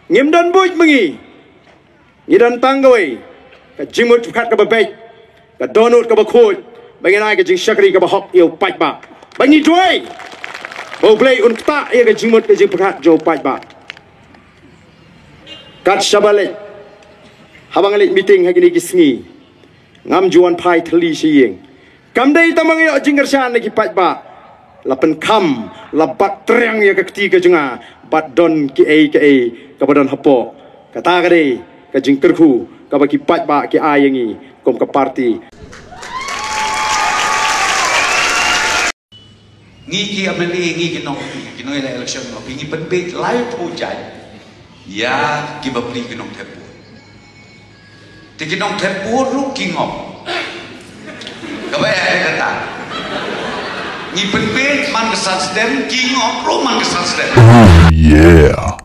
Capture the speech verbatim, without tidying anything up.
Ngim don buit ma ngi. Ngi don tang kawei ka jingmut pyrkhat kaba beit, ka dohnud kaba khuid, ba ngin ai ka jingshakri kaba hok ïa u paidbah. Ba ngi duwai ba U Blei un ktah ïa ka jingmut ka jingpyrkhat jong u paidbah. Kat shaba leit, haba nga leit meeting ha kine ki sngi, ngam ju wan phai thylli sha ïing. Kam dei tang ba nga ïoh jingkyrshan na ki paidbah, la pynkham, la bat triang ïa ka kti ka jong nga, bad don kiei kiei kaba don hapoh. Kata ka dei ka jingkyrkhu kaba ki paidbah ki ai ïa ngi kum ka party. Ngi ki M L A, ngi ki nong, ki nongïaleh election, ngi pynbeit laiphew jait ïa ki bapli ki nongthep vote. Te ki nongthep vote ruh ki ngop. Kaba ïa kata, ngi pynbeit man ka san stem, ki ngop ruh man ka san stem. Oh yeah.